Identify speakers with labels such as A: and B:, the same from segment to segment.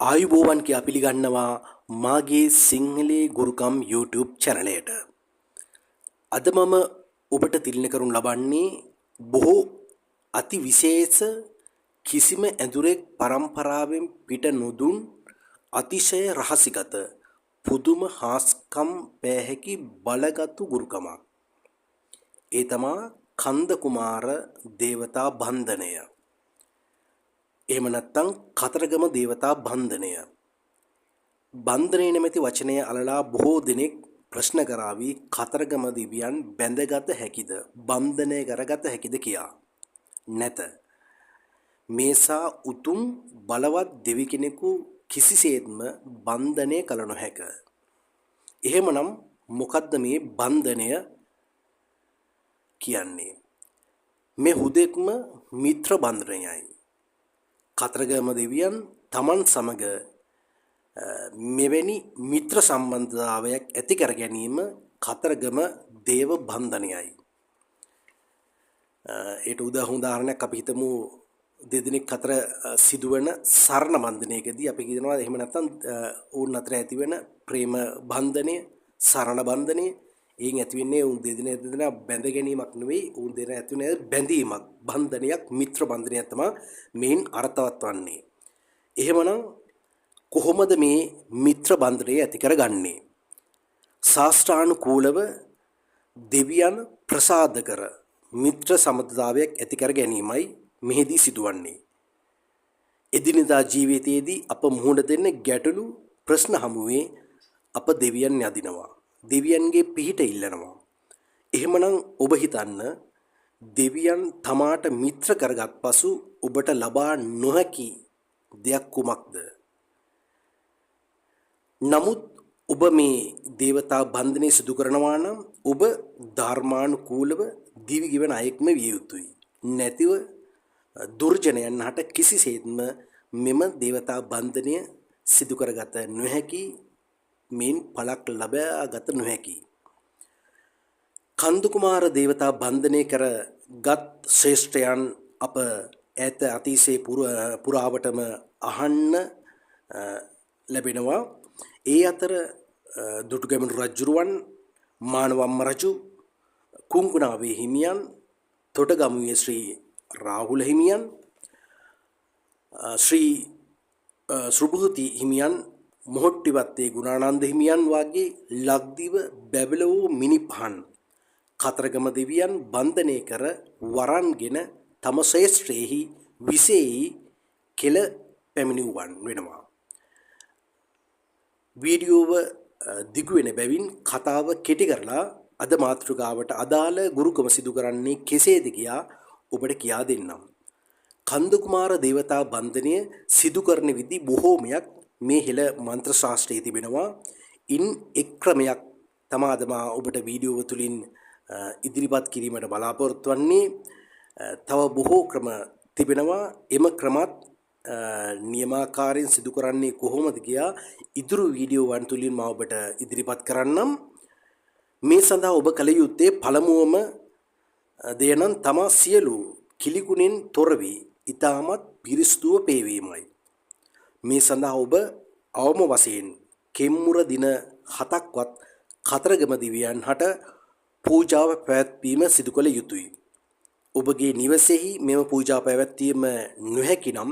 A: ආයුබෝවන් කියා පිළිගන්නවා මාගේ සිංහලේ ගුරුකම් YouTube චැනලයට. අද මම ඔබට තිළිණ කරනු ලබන්නේ බොහෝ අති විශේෂ, කිසිම ඇඳුරෙක් පරම්පරාවෙන් පිට නොදුන්, අතිශය රහසිගත, පුදුම හාස්කම් පෑ හැකි බලගතු ගුරුකමක්. ඒ තමා කන්ද කුමාර දේවතා බන්ධනය. එහෙම නැත්නම් කතරගම දේවතා බන්ධනය. බන්ධනය නැමැති වචනය අලලා බොහෝ දෙනෙක් ප්‍රශ්න කරાવી කතරගම දෙවියන් බැඳගත හැකිද, බන්ධනය කරගත හැකිද කියා. නැත. මේසා උතුම් බලවත් දෙවි කෙනෙකු කිසිසේත්ම බන්ධනය කළ නොහැක. එහෙමනම් මොකද්ද මේ බන්ධනය කියන්නේ? මේ හුදෙක්ම මිත්‍ර බන්ධනයයි. කතරගම දෙවියන් තමන් සමග මෙවැනි මිත්‍ර සම්බන්ධතාවයක් ඇති කර ගැනීම කතරගම දේව බන්ධනයයි. ඒට උදාහරණයක් අපි හිතමු, දෙදෙනෙක් අතර සිදුවන සරණ බන්ධනයකදී අපි කියනවා, එහෙම නැත්නම් ඔවුන් අතර ඇතිවන ප්‍රේම බන්ධනය, සරණ බන්ධනය, එයින් ඇතිවෙන්නේ ඔවුන් දෙදෙනා බැඳ ගැනීමක් නෙවෙයි, ඔවුන් දෙදෙනා ඇතිවෙන බැඳීමක්, බන්ධනයක්, මිත්‍ර බන්ධනයක් තමයි මේන් අර්ථවත් වන්නේ. එහෙමනම් කොහොමද මේ මිත්‍ර බන්ධනය ඇති කරගන්නේ? ශාස්ත්‍රානුකූලව දෙවියන් ප්‍රසාද කර මිත්‍ර සබඳතාවයක් ඇති කර ගැනීමයි මෙහිදී සිදුවන්නේ. එදිනෙදා ජීවිතයේදී අප මුහුණ දෙන ගැටලු ප්‍රශ්න හමුවේ අප දෙවියන් යදිනවා. දෙවියන්ගේ පිහිට ඉල්ලනවා. එහෙමනම් ඔබ හිතන්න, දෙවියන් තමාට මිත්‍ර කරගත් පසු ඔබට ලබා නොහැකි දෙයක් කුමක්ද? නමුත් ඔබ මේ දේවතා බන්ධනය සිදු කරනවා නම් ඔබ ධර්මානුකූලව දිවි ගෙවන අයෙක්ම විය යුතුයි. නැතිව දුර්ජනයන් හට කිසිසේත්ම මෙම දේවතා බන්ධනය සිදු කරගත නොහැකි, මෙයින් පලක් ලබාගත නොහැකි. කන්දකුමාර දේවතා බන්ධනය කර ගත් ශ්‍රේෂ්ඨයන් අප ඈත අතීතයේ පුරාවටම අහන්න ලැබෙනවා. ඒ අතර දුටුගැමුණු රජුරුවන්, මානවම්ම රජු, කුංකුණාවේ හිමියන්, තොටගමුවේ ශ්‍රී රාහුල හිමියන්, ශ්‍රී සුභූති හිමියන්, මොහොට්ටිවත්තේ ගුණානන්ද හිමියන් වගේ ලක්දිව බැබළ වූ මිනිපහන් කතරගම දෙවියන් බන්ධනය කර වරන්ගෙන තම ක්ෂේත්‍රයෙහි විසෙහි කෙළ පැමිණුවන් වෙනවා. වීඩියෝව දිගු වෙන බැවින් කතාව කෙටි කරලා අද මාතෘකාවට අදාළ ගුරුකම සිදු කරන්නේ කෙසේද කියා ඔබට කියා දෙන්නම්. කන්දකුමාර දේවතා බන්ධනය සිදු කරන විදි බොහෝමයක් මේ හෙළ මන්ත්‍ර ශාස්ත්‍රයේ තිබෙනවා. ඉන් එක් ක්‍රමයක් තමා අද මා ඔබට වීඩියෝව තුලින් ඉදිරිපත් කිරීමට බලාපොරොත්තු වන්නේ. තව බොහෝ ක්‍රම තිබෙනවා. එම ක්‍රමත් නියමාකාරයෙන් සිදු කරන්නේ කොහොමද කියා ඉදිරි වීඩියෝවන් තුලින් මා ඔබට ඉදිරිපත් කරන්නම්. මේ සඳහා ඔබ කළ යුත්තේ පළමුවම දෙය නම් තමා සියලු කිලිකුණෙන් තොර වී ඉතාමත් පිරිසිදුව පේවීමයි. මේ සඳහා ඔබ අවම වශයෙන් කෙම්මුර දින 7ක්වත් කතරගම දෙවියන් හට පූජාව පැවැත්වීම සිදු කළ යුතුයි. ඔබගේ නිවසේහි මෙම පූජා පැවැත්වීම නොහැකි නම්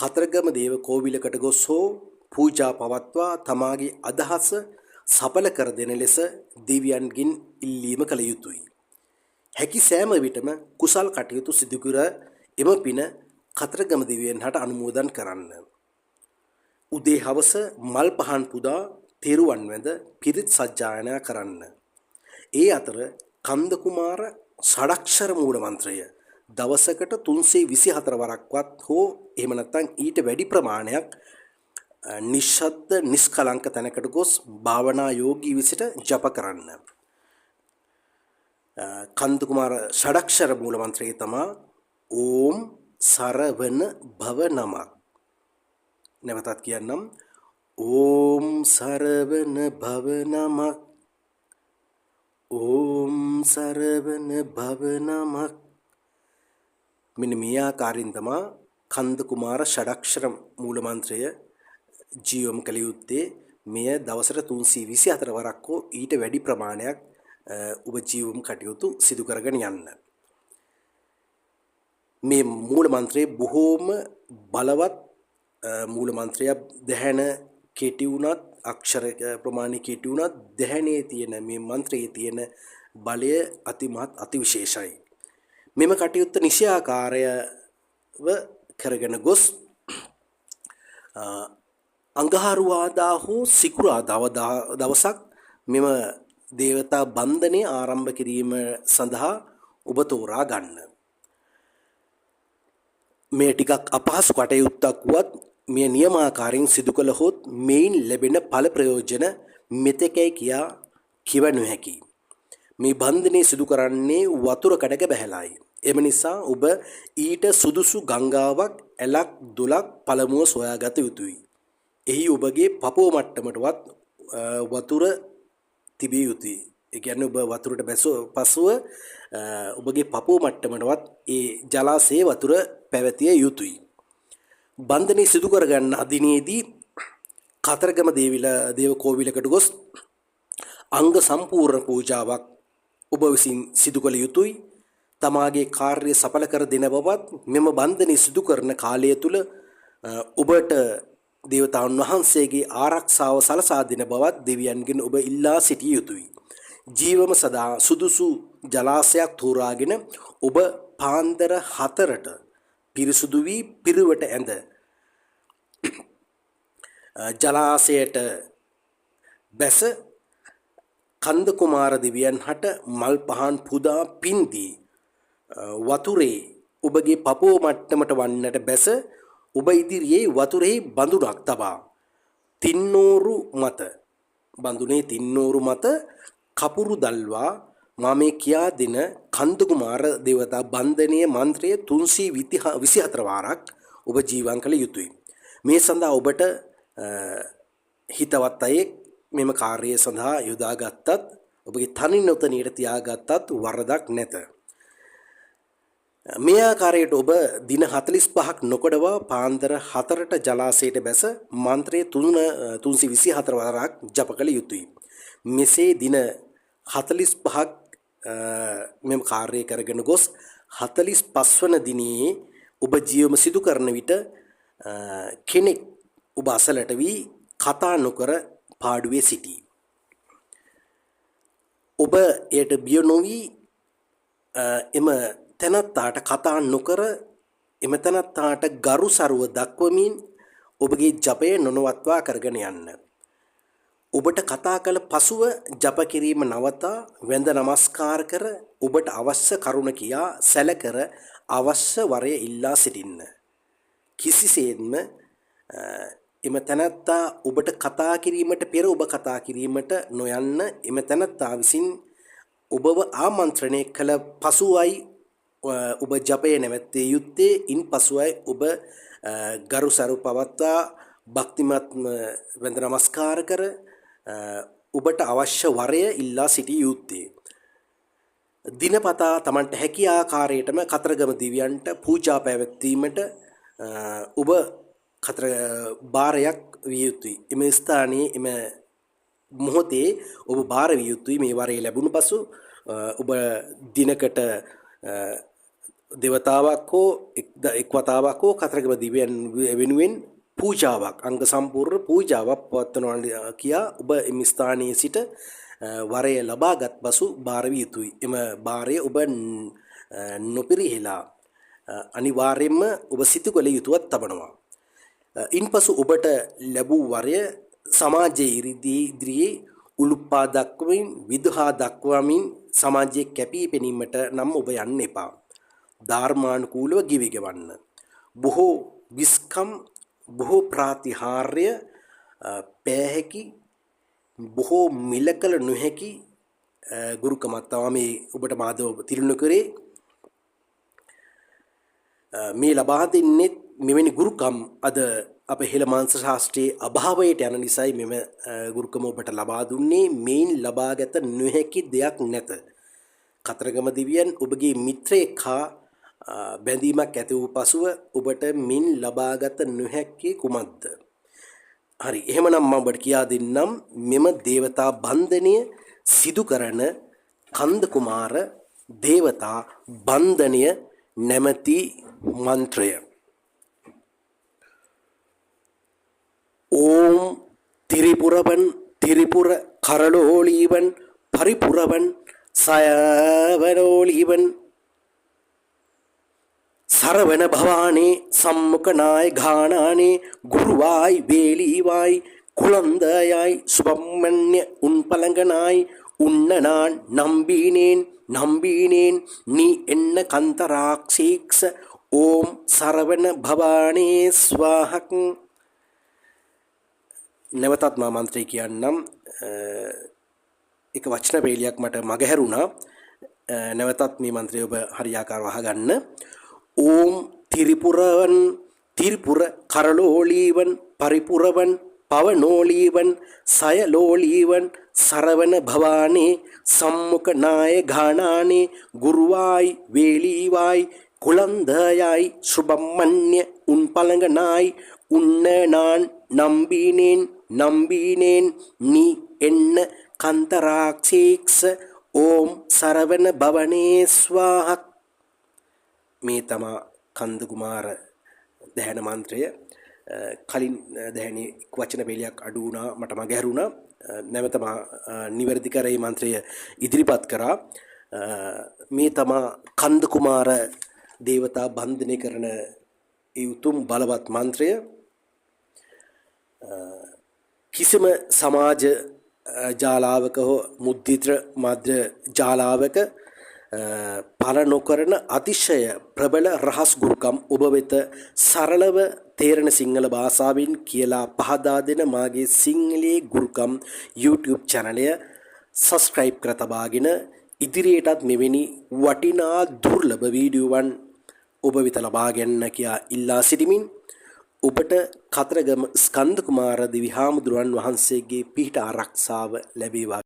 A: කතරගම දේව කෝවිලකට ගොස් හෝ පූජා පවත්වා තමාගේ අදහස සඵල කර දෙන ලෙස දෙවියන්ගෙන් ඉල්ලීම කළ යුතුයි. හැකි සෑම විටම කුසල් කටයුතු සිදු කර එම පින කතරගම දෙවියන් හට අනුමෝදන් කරන්න. උදේ හවස මල් පහන් පුදා තෙරුවන් වැඳ පිරිත් සජ්ජායනා කරන්න. ඒ අතර කන්ද කුමාර ෂඩක්ෂර මූල මන්ත්‍රය දවසකට 324 වරක්වත් හෝ එහෙම නැත්නම් ඊට වැඩි ප්‍රමාණයක් නිශ්ශබ්ද නිෂ්කලංක තැනකට ගොස් භාවනා යෝගී විසිට ජප කරන්න. කන්ද කුමාර ෂඩක්ෂර මූල මන්ත්‍රය තමා ඕම් සරවන භව නමක්. නැවතත් කියන්නම්, ඕම් සරවන භව නමක්, ඕම් සරවන භව නමක්. මෙන්න මේ ආකාරයෙන් තමා කන්ද කුමාර ෂඩක්ෂර මූල මන්ත්‍රය ජීවම් කළ යුත්තේ මෙය දවසට 324 වරක් හෝ ඊට වැඩි ප්‍රමාණයක් ඔබ ජීවම් කටයුතු සිදු කරගෙන යන්න. මේ මූල මන්ත්‍රය බොහෝම බලවත් මූල මන්ත්‍රයක්. දැහැන කෙටි වුණත්, අක්ෂර ප්‍රමාණය කෙටි වුණත්, දැහැනේ තියෙන මේ මන්ත්‍රයේ තියෙන බලය අතිමහත් අතිවිශේෂයි. මෙම කටයුත්ත නිශ්චයාකාරයව කරගෙන ගොස් අඟහරුවාදා හෝ සිකුරාදා දවසක් මෙම දේවතා බන්ධනය ආරම්භ කිරීම සඳහා ඔබ තෝරා ගන්න. මේ ටිකක් අපහසු කටයුත්තක් වුවත් මෙය නියමාකාරයෙන් සිදු කළහොත් මෙයින් ලැබෙන ඵල ප්‍රයෝජන මෙතෙකැයි කියා කිව නොහැකි. මේ බන්ධනය සිදු කරන්නේ වතුර කඩක බැහැලායි. එම නිසා ඔබ ඊට සුදුසු ගංගාවක්, ඇලක්, දොලක් පළමුව සොයාගත යුතුයි. එහි ඔබගේ පපුව මට්ටමටවත් වතුර තිබිය යුතුයි. ඒ කියන්නේ ඔබ වතුරට බැසුව පසුව ඔබගේ පපුව මට්ටමටවත් ඒ ජලාශයේ වතුර පැවතිය යුතුයි. බන්ධනය සිදු කරගන්න අදිනේදී කතරගම දේව කෝවිලකට ගොස් අංග සම්පූර්ණ පූජාවක් ඔබ විසින් සිදු කළ යුතුයි. තමාගේ කාර්ය සඵල කර දෙන බවත්, මෙම බන්ධනය සිදු කරන කාලය තුල ඔබට දේවතාවුන් වහන්සේගේ ආරක්ෂාව සලසා දෙන බවත් දෙවියන්ගෙන් ඔබ ඉල්ලා සිටිය යුතුයි. ජීවම සදා සුදුසු ජලාශයක් තෝරාගෙන ඔබ පාන්දර 4ට පිරිසුදු වී පිරුවට ඇඳ ජලාශයට බැස කන්ද කුමාර දෙවියන් හට මල් පහන් පුදා පින් දී වතුරේ ඔබගේ පපුව මට්ටමට වන්නට බැස ඔබ ඉදිරියේ වතුරෙහි බඳුනක් තබා තින්නෝරු මත, බඳුනේ තින්නෝරු මත කපුරු දල්වා මා මේ කියා දෙන කන්ද කුමාර දේවතා බන්ධනීය මන්ත්‍රය 324 වාරක් ඔබ ජීවන් කළ යුතුයි. මේ සඳහා ඔබට හිතවත් අයෙක් මෙම කාර්යය සඳහා යොදාගත්තත්, ඔබගේ තනි නොතනියට තියාගත්තත් වරදක් නැත. මේ ආකාරයට ඔබ දින 45ක් නොකඩවා පාන්දර 4ට ජලාශයට බැස මන්ත්‍රය 324 වරක් ජප කළ යුතුයි. මෙසේ දින 45ක් මෙම කාර්යය කරගෙන ගොස් 45 වන දිනේ ඔබ ජීවම සිදු කරන විට කෙනෙක් ඔබ අසලට වී කතා නොකර පාඩුවේ සිටී. ඔබ එයට බිය නොවී එම තැනැත්තාට කතා නොකර එම තැනැත්තාට ගරු සරුව දක්වමින් ඔබගේ ජපය නොනවත්වා කරගෙන යන්න. ඔබට කතා කළ පසුව ජප කිරීම නවතා වැඳ නමස්කාර කර ඔබට අවශ්‍ය කරුණ කියා සැලකර අවශ්‍ය වරය ඉල්ලා සිටින්න. කිසිසේත්ම එම තැනැත්තා ඔබට කතා කිරීමට පෙර ඔබ කතා කිරීමට නොයන්න. එම තැනැත්තා විසින් ඔබව ආමන්ත්‍රණය කළ පසුවයි ඔබ ජපය නැවැත්විය යුත්තේ. ඉන් පසුවයි ඔබ ගරු සරු පවත්වා භක්තිමත් වැඳ නමස්කාර කර ඔබට අවශ්‍ය වරය ඉල්ලා සිටිය යුත්තේ. දිනපතා තමන්ට හැකි ආකාරයටම කතරගම දෙවියන්ට පූජා පැවැත්වීමට ඔබ කතර භාරයක් විය යුතුයි. එම ස්ථානයේ එම මොහොතේ ඔබ භාර විය යුතුයි. මේ වරය ලැබුණු පසු ඔබ දිනකට දෙවතාවක් හෝ එක් වතාවක් හෝ කතරගම දෙවියන් වෙනුවෙන් පූජාවක්, අංග සම්පූර්ණ පූජාවක් පවත්වනවා කියා ඔබ එම ස්ථානයේ සිට වරය ලබාගත් පසු භාර විය යුතුයි. එම භාරය ඔබ නොපිරිහෙලා අනිවාර්යයෙන්ම ඔබ සිදු කළ යුතුවත් තබනවා. ඉන්පසු ඔබට ලැබූ වරය සමාජයේ ඉදිරියේ උලුප්පා දක්වමින්, විදුහා දක්වමින් සමාජයේ කැපී පෙනීමට නම් ඔබ යන්න එපා. ධර්මානුකූලව ගිවි ගෙවන්න. බොහෝ විස්කම්, බොහෝ ප්‍රාතිහාර්ය පෑහැකි, බොහෝ මිල කළ නොහැකි ගුරුකමක් තමයි මේ ඔබට මාදව තිළිණ කරේ. මේ ලබා දෙන්නේ මෙවැනි ගුරුකම් අද අප හෙළ මාංශ ශාස්ත්‍රයේ අභාවයට යන නිසායි මෙම ගුරුකම ඔබට ලබා දුන්නේ. මේන් ලබාගත නොහැකි දෙයක් නැත. කතරගම දෙවියන් ඔබගේ මිත්‍රයෙක් හා බැඳීමක් ඇති වූ පසුව ඔබට මින් ලබාගත නොහැක්කේ කුමක්ද? හරි, එහෙමනම් මම ඔබට කියා දෙන්නම් මෙම දේවතා බන්ධනය සිදු කරන කන්ද කුමාර දේවතා බන්ධනය නැමැති මන්ත්‍රය. ඕම් තිරිපුරවන් තිරිපුර කරලෝලීවන් පරිපුරවන් සයවනෝලීවන් සරවන භවානේ සම්මුඛනාය ගානානේ ගුරුවායි වේලීවායි කුලන්දයයි සුබම්මන්‍ය උන්පලඟනායි උන්න நான் நம்பினேன் நம்பினேன் நீ என்ன கந்தராக்ஷீக்ஷ ஓம் සරවන භවානේ ස්වාහක්. නැවතත් මා මන්ත්‍රය කියන්නම්. එක වචන පේලියක් මට මගහැරුණා. නැවතත් මේ මන්ත්‍රය ඔබ හරියාකාරව අහගන්න. ඕම් තිරිපුරවන් තිරිපුර කරලෝලීවන් පරිපුරවන් පවනෝලීවන් සයලෝලීවන් සරවන භවානේ සම්මුඛ නාය ගානානේ ගුරුවායි වේලීවායි குழந்தையாய் சுபம்மன்ய உன் பலங்கனாய் உன்ன நான் நம்பினேன் நம்பினேன் நீ என்ன කන්තරාක්ෂීක්ෂ ඕම් සරවන භවනේ ස්වාහක්. මේ තමා කන්ද කුමාර දැහැන මන්ත්‍රය. කලින් දැහැණි වචන පෙළියක් අඩු වුණා, මට මගහැරුණා. නැවත මා නිවැරදි කර මේ මන්ත්‍රය ඉදිරිපත් කරා. මේ තමා කන්ද කුමාර දේවතා බන්ධනය කරන ඒ උතුම් බලවත් මන්ත්‍රය. කිසිම සමාජ ජාලාවක හෝ මුද්‍රිත මාධ්‍ය ජාලාවක පළ නොකරන අතිශය ප්‍රබල රහස් ගුරුකම් ඔබ වෙත සරලව තේරෙන සිංහල භාෂාවෙන් කියලා පහදා දෙන මාගේ සිංහලයේ ගුරුකම් YouTube චැනලය සබස්ක්‍රයිබ් කර තබාගෙන ඉදිරියටත් මෙවැනි වටිනා දුර්ලභ වීඩියෝවන් ඔබ වෙත ලබා ගන්න කියා ඉල්ලා සිටිමින් ඔබට කතරගම ස්කන්ද කුමාර දෙවි හාමුදුරුවන් වහන්සේගේ පිහිට ආරක්ෂාව ලැබේවා.